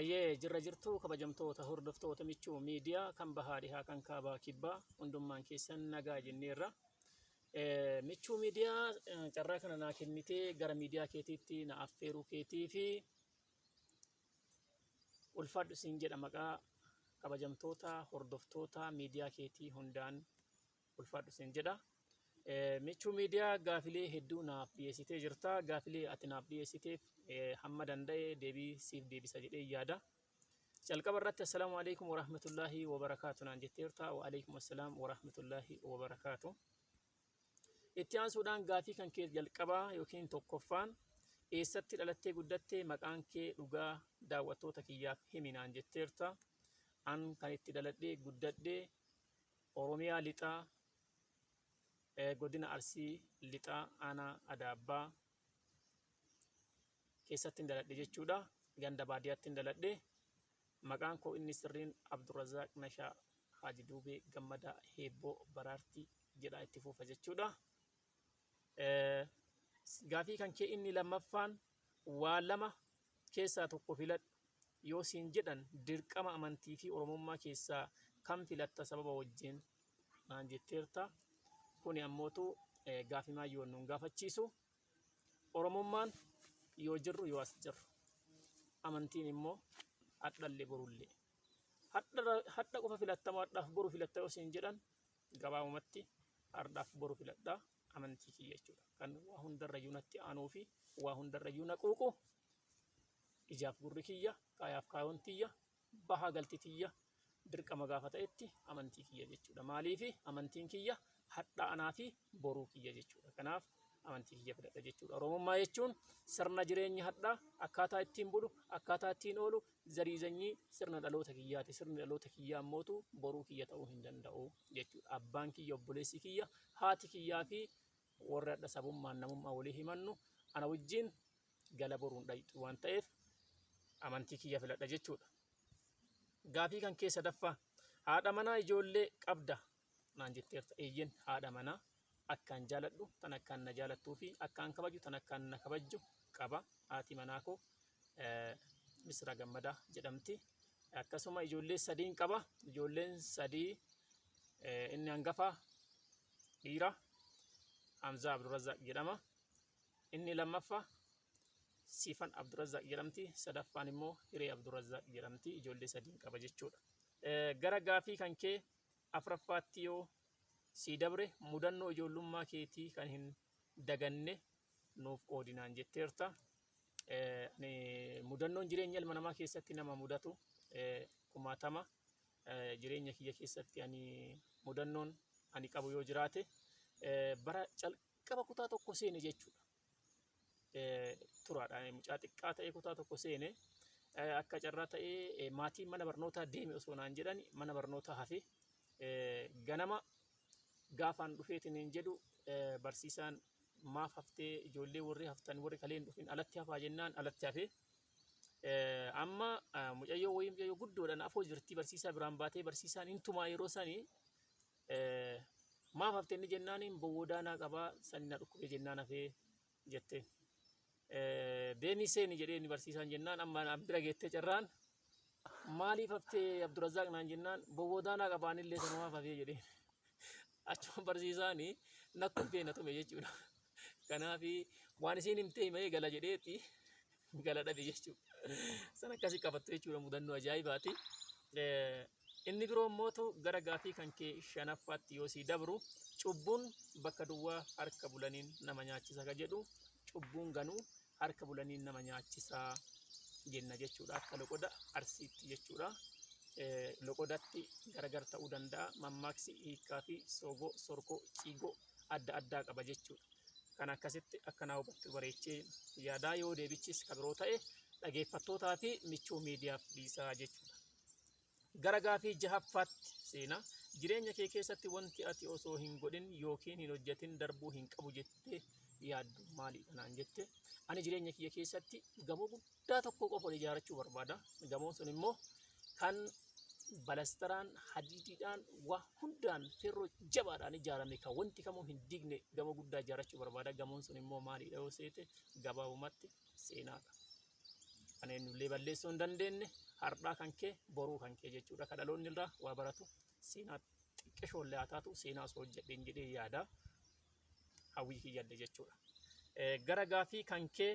Hayyee, jirra jirtu kabajamtoota hordoftoota Michuu Miidiyaa kan bahaa dhihaa, kan kaabaa kibbaa, hundummaan keessan nagaa jenneerra. Michuu Miidiyaa, carraa kana naa kennitee gara miidiyaa keetiitti na affeeruu keetii fi ulfaadhu siin jedha. Maqaa kabajamtoota hordoftoota miidiyaa keetii hundaan ulfaadhu siin jedha. Michuu Miidiyaa, gaafilee hedduu naaf dhiyeessitee jirta. Gaafilee ati naaf dhiyeessiteef hamma danda'e deebii siif deebisa jedhee yaada. Jalqaba irratti "Assalaamu alaikum warahmatullaahi wabarakaatu" naan jetteerta. Wa alaikum assalaam warahmatullaahi wabarakaatu. Itti aansuudhaan gaafii kan kee jalqabaa yookiin tokkoffaan, "Eessatti dhalattee guddatte? Maqaan kee dhugaa daawwattoota kiyyaaf himi" naan jetteerta. An kan itti dhaladhee guddadhee Oromiyaa Lixaa, godina Arsii Lixaa, aanaa Adaabbaa keessatti dhaladhe jechuudha. Ganda baadiyyaatti dhaladhe. Maqaan koo inni sirriin Abdurrazaaq Nashaa Haaji Duubee Gammadaa Heebboo Baraartii jedha itti fufa jechuudha. Gaafii kan kee inni lammaffaan, "Waa lama keessaa tokko filadhu yoo siin jedhan, dirqama amantii fi Oromummaa keessaa kam filatta, sababa wajjin?" naan jetteerta. Kuni ammootu gaafii yoo nuun gaafachiisu. Oromummaan yoo jirru yoo as jirru. Amantiin immoo hadhallee borullee. Hadha qofa filattamoo hadhaaf boru filatta yoo siin jedhan, gabaabumatti hardhaaf boru filadhaa, amantii kiyya jechuudha. Kan waa hundarrayyuu natti aanuu fi waa hundarrayyuu na quuqu, ijaaf gurri kiyya, kaayaaf kaayoon tiyya, bahaa galti tiyya dirqama gaafa ta'etti amantii kiyya jechuudha. Maaliifi amantiin kiyya hadha anaa fi boruu kiyya jechuudha. Kanaaf amantii kiyya filadha jechuudha. Oromummaa jechuun sirna jireenya hadhaa, akkaataa ittiin bulu, akkaataa ittiin oolu, zarii zanyii sirna dhaloota kiyyaati. Sirni dhaloota kiyyaa ammootu boruu kiyya ta'uu hin danda'u jechuudha. Abbaan kiyya, obboleessi kiyya, haati kiyyaa fi warri hadha sabummaan namummaa walii himannu ana wajjin gala boruun dhayxu waan ta'eef amantii kiyya filadha jechuudha. Gaafii kan kee sadaffaa, "Haadha manaa, ijoollee qabda?" naan jetteerta. Eeyyen, haadha manaa akkaan jaaladhu, tan akkaan na jaalattuu fi akkaan kabaju, tan akkaan na kabajju qaba. Haati manaa koo Misra Gammadaa jedhamti. Akkasuma ijoollee sadiin qaba. Ijoolleen sadii, inni hangafaa dhiira Hamzaa Abdurrazaaq jedhama. Inni lammaffaa Siifan Abdurrazaaq jedhamti. Sadaffaan immoo Hiree Abdurrazaaq jedhamti. Ijoollee sadiin qaba jechuudha. Gara gaafii kan kee afuraffaatti yoo sii dabre, "Mudannoo ijoollummaa keetii kan hin daganne nuuf qoodinaan" jetteerta. Mudannoon jireenya ilma namaa keessatti nama mudatu kumaatama. Jireenya kiyya keessatti ani mudannoon ani qabu yoo jiraate, bara calqaba kutaa tokko seene jechuudha. Turaadha. Mucaa xiqqaa ta'ee kutaa tokko seene, akka carraa ta'ee maatiin mana barnootaa deeme osoo naan jedhan mana barnootaa hafe. Ganama gaafaan dhufeetiin hin jedhu, barsiisaan "Maaf haftee? Ijoollee warri haftan, warri kalee hin dhufin alatti hafaa" jennaan alatti hafe. Amma mucayyoo wayii, mucayyoo guddoodhaan afoo jirti, barsiisaa biraan baatee barsiisaan hin tumaa yeroo sanii. "Maaf haftee?" inni jennaan, "Bowwoodaanaa qabaa sani na dhukkubee jennaan hafee" jette. "Deemii seeni" jedhee inni barsiisaan jennaan, amma bira geettee carraan, "Maaliif haftee, Abdurrazzaaq?" naan jennaan, "Bowwoodaanaa qabaanillee sanumaaf hafee" jedheen. Achuma barsiisaan na kolfee na tume jechuudha. Kanaaf waan isiin himtee himee gala jedheeti gala dhabe jechuudha. Sana akkasii qabattu jechuudha, mudannoo ajaa'ibaati. Inni biroo immootu gara gaafii kan kee shanaffaatti yoo sii dabru, "Cubbuun bakka duwwaa harka bulaniin nama nyaachisa" ka jedhu, cubbuun ganuu harka bulaniin nama nyaachisa jenna jechuudha. Akka loqoda Arsiitti jechuudha. Loqodatti gargar ta'uu danda'a. Mammaaksi hiikkaa fi soogoo, sorkoo, ciigoo adda addaa qaba jechuudha. Kan akkasitti akka naa hubattu bareechee yaadaa, yoo deebichis ka biroo ta'e dhageeffattootaa fi Michuu Miidiyaaf dhiisaa jechuudha. Gara gaafii jahaffaatti seena. "Jireenya kee keessatti wanti ati osoo hin godhin yookiin hin hojjetin darbuu hin qabu jettee yaaddu maalidha?" naan jette. Ani jireenya kiyya keessatti gamoo guddaa tokko qofa ijaarrachuu barbaada. Gamoon sun immoo kan balastaraan, hadiidiidhaan, waa hundaan ferroo jabaadhaan ijaarame, kan wanti kamuu hin diigne gamoo guddaa ijaarrachuu barbaada. Gamoon sun immoo maalidha yoo seete, gabaabumatti seenaadha. Kan eenyullee balleessuu hin dandeenye, Hardhaa kan kee boruu kan kee jechuudha. Ka dhaloonni irraa waa baratu seenaa xiqqishoollee haa taatu seenaa osoo hojjedheen jedhee yaada hawwii kiyyadde jechuudha. Gara gaafii kan kee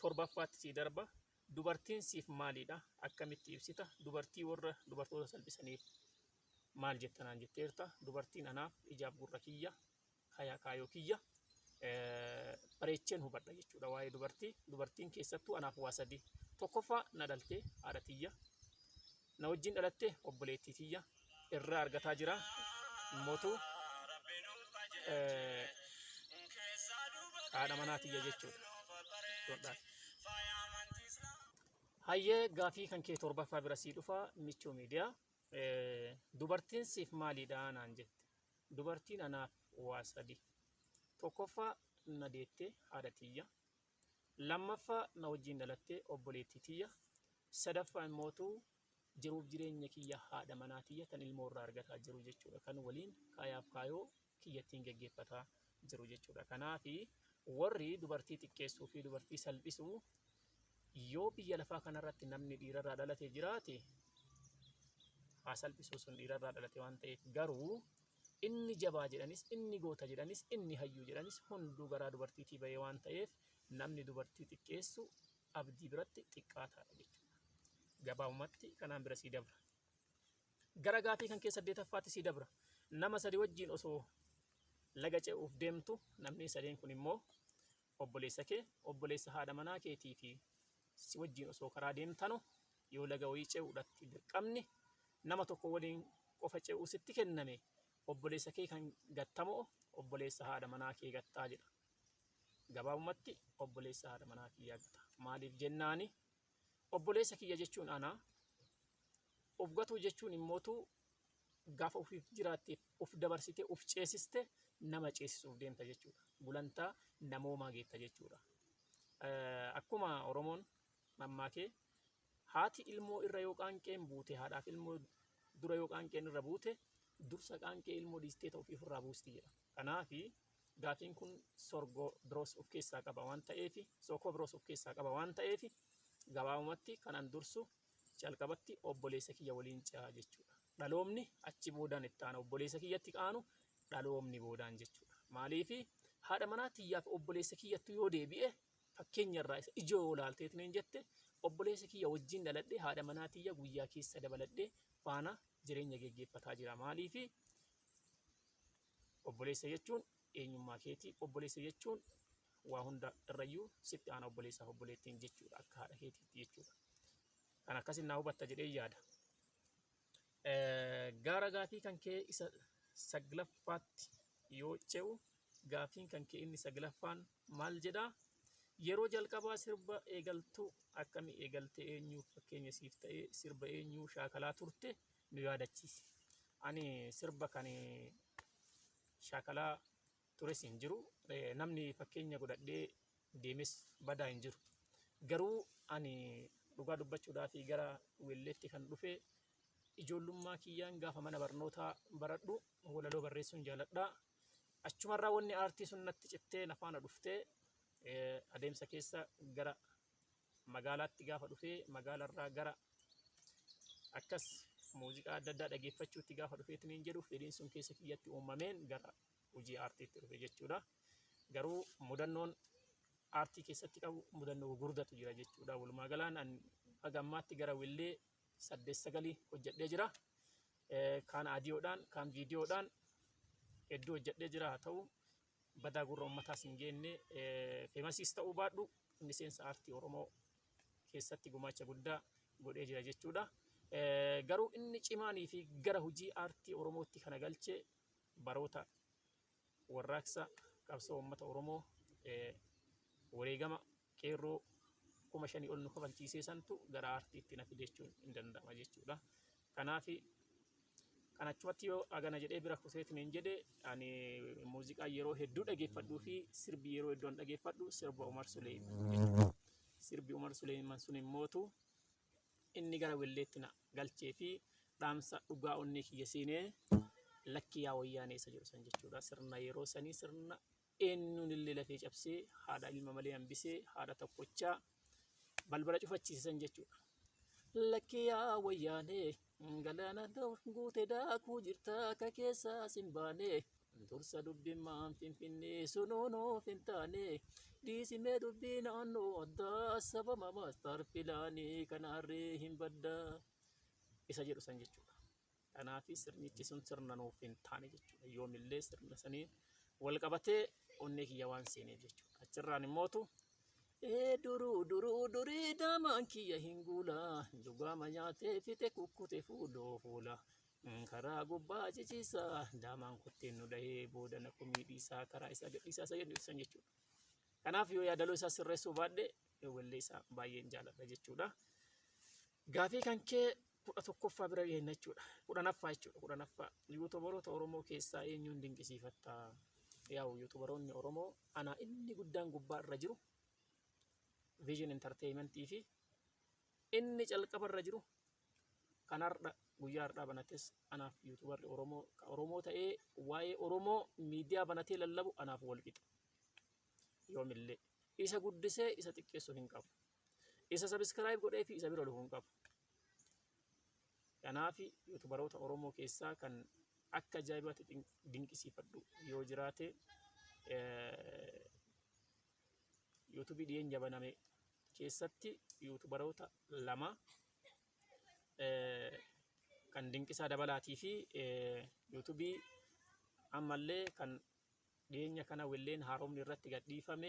torbaffaatti sii darba. Dubartiin siif maalidha? Akkamitti ibsita? Dubartii warra dubartoota salphisaniif maal jetta naan jetteerta. Dubartiin anaaf ijaaf gurra kiyya, kayaa kaayoo kiyya bareecheen hubadha jechuudha waa'ee dubartii. Dubartiin keessattuu anaaf waa sadi. Tokkoffaa na dhaltee haadha tiyya. Na wajjin dhalattee obboleettii tiyya irraa argataa jira. Immootu haadha manaa tiyya jechuudha. Hayyee gaafii kan kee torbaffaa bira sii dhufa Michuu Miidiyaa. Dubartiin siif maalidha naan jette. Dubartiin anaaf waa sadi. Tokkoffaa na deette haadha tiyya. Lammaffaa na wajjin dhalatte obboleettii tiyya. Sadaffaa immootu jiruuf jireenya kiyya haadha manaa tiyya tan ilmoo irraa argataa jiru jechuudha. Kan waliin kaayaaf kaayoo kiyyattiin geggeeffataa jiru jechuudha. Kanaafi warri dubartii xiqqeessuu fi dubartii salphisuu yoo biyya lafaa kanarratti namni dhiirarraa dhalate jiraate haa salphisuu sun dhiirarraa dhalate waan ta'eef garuu inni jabaa jedhanis inni goota jedhanis inni hayyuu jedhanis hunduu garaa dubartiitii bahee waan ta'eef namni dubartii xiqqeessu abdii biratti xiqqaataadha jechuudha. Gabaabumatti kanaan bira sii dabra. Gara gaafii kan kee saddeetaffaatti sii dabra. Nama sadi wajjin osoo laga ce'uuf deemtu namni sadeen kun immoo obboleessa kee, obboleessa haadha manaa keetii fi si wajjin osoo karaa deemtanu yoo laga wayii ce'uudhatti dirqamni nama tokko waliin qofa ce'uu sitti kenname obboleessa kee kan gattamoo obboleessa haadha manaa kee gattaa jedha. Gabaabumatti obboleessa haadha manaa kiyyaa gata. Maaliif jennaani obboleessa kiyya jechuun ana of gatuu jechuun immootu gaafa ofiif jiraatteef of dabarsitee of ceesiste nama ceesisuuf deemta jechuudha. Gulantaa namoomaa geetta jechuudha. Akkuma Oromoon mammaakee haati ilmoo irra yoo qaanqeen buute haadhaaf ilmoo dura yoo qaanqeen irra buute dursa qaanqee ilmoo dhiistee ta'u ofiif irraa buusti jedha. Kanaafi gaafiin kun sorgoo biroos of keessaa qaba waan ta'eef sookoo biroos of keessaa qaba waan ta'eef gabaabumatti kanan dursu calqabatti obboleessa kiyya waliin ce'aa jechuudha. Dhaloomni achi boodaan itti aana obboleessa kiyyatti qaanu dhaloomni boodaan jechuudha. Maaliif haadha manaa tiyyaaf obboleessa kiyyattu yoo deebi'e fakkeenya irraa isa ijoo yoo laalteetiin hin jette obboleessa kiyya wajjin dhaladhe haadha manaa tiyya guyyaa keessa dabaladhe faana jireenya geggeeffataa jira. Maaliif obboleessa jechuun eenyummaa keetii obboleessa jechuun waa hunda irrayyuu sitti aana obboleessaaf obboleettiin jechuudha akka haadha keetiitti jechuudha. Kan akkasin naa hubatta jedhee yaada. Gara gaafii kan kee isa saglaffaatti yoo ce'u gaafiin kan kee inni saglaffaan maal jedhaa? Yeroo jalqabaa sirba eegaltu akkami eegalte eenyu fakkeenya siif ta'ee sirba eenyu shaakalaa turte nu yaadachiisi. Ani sirba kan shaakalaa tures hin jiru. Namni fakkeenya godhadhee deemes badaa hin jiru. Garuu ani dhugaa dubbachuudhaaf gara weelleetti kan dhufe ijoollummaa kiyyaan gaafa mana barnootaa baradhu walaloo barreessuun jaaladha. Achumarraa wanni aartii sun natti cittee na faana dhuftee adeemsa keessa gara magaalaatti gaafa dhufee magaalarraa gara akkas muuziqaa adda addaa dhageeffachuutti gaafa dhufeetiin hin jedhu fedhiin sun keessa kiyyatti uumameen gara hojii aartiitti dhufe jechuudha. Garuu mudannoon aartii keessatti qabu mudannoo gurguddatu jira jechuudha. Walumaa galaan an haga ammaatti gara weellee 8 9 hojjedhee jira. Kaan aadiyoodhaan, kaan viidiyoodhaan hedduu hojjedhee jira haa ta'u badaa gurra uummataas hin geenne famousiis ta'uu baadhu miseensa aartii Oromoo keessatti gumaacha guddaa godhee jira jechuudha. Garuu inni cimaanii fi gara hojii aartii Oromootti kana galche baroota warraaqsa qabsoo uummata Oromoo wareegama qeerroo 5,000 ol nu kafalchiisee santu gara aartiitti na fide jechuun hin danda'ama jechuudha. Kanaaf kan achumatti yoo agana jedhee bira kuteetiin hin jedhe ani muuziqaa yeroo hedduu dhageeffadhuu fi sirbi yeroo hedduu an dhageeffadhu sirba Umar Suleeman jechuudha. Sirbi Umar Suleeman sun immootu inni gara welleetti na galchee fi dhaamsa dhugaa onnee kiyya seenee lakki yaa wayyaanee isa jedhu san jechuudha. Sirna yeroo sanii sirna eenyuun illee lafee cabsee haadha ilma malee hambisee haadha tokkochaa balbala cufachiise san jechuudha. Lakki yaa Wayyaanee, galaana guute daakuu jirta akka keessaa sin baane. Dursa dubbimmaan Finfinnee sunuunuuf hin taane. Dhiisimee dubbii naannoo addaa sababa master planii kanaarree hin baddaa. Isa jedhu san jechuudha. Kanaaf sirnichi sun sirna nuuf hin taane jechuudha. Yoomillee sirna saniin wal qabatee onnee kiyya waan seeneef jechuudha. Achirraan immootu ee duruu duruu durii daamaan kiyya hin guula, dhugaama nyaatee fixe kukkute fuuloo fuula. Karaa gubbaa ciciisa daamaan kotteen nu dhahee booda na komii dhiisaa karaa isaa gadhiisaa isa jedhu ibsan jechuudha. Kanaaf yoo yaadaloo isaa sirreessuu baadhe, wallee isaa baay'een jaaladha jechuudha. Gaafii kan kee 11ffaa bira geenna jechuudha. 10ffaa jechuudha. 10ffaa. Youtuberoota Oromoo keessaa eenyuun dinqisiifattaa? Yaa'u, youtuberoonni Oromoo anaa inni guddaan gubbaa irra jiru Vision Entertainmentii fi inni calqaba irra jiru kan har'a guyyaa har'aa banates, anaaf youtuberri Oromoo ka Oromoo ta'ee waa'ee Oromoo miidiyaa banatee lallabu anaaf wal qixa. Yoomillee isa guddisee isa xiqqeessu hin qabu. Isa subscribe godhee fi isa bira dhufu hin qabu. Kanaaf youtuberoota Oromoo keessaa kan akka ajaa'ibaatti dinqisiifadhu yoo jiraate, YouTubeii dhiyeenya baname keessatti youtuberoota lama, kan Dinqisaa Dabalaatii fi YouTubeii ammallee kan dhiyeenya kana welleen haaromni irratti gadhiifame.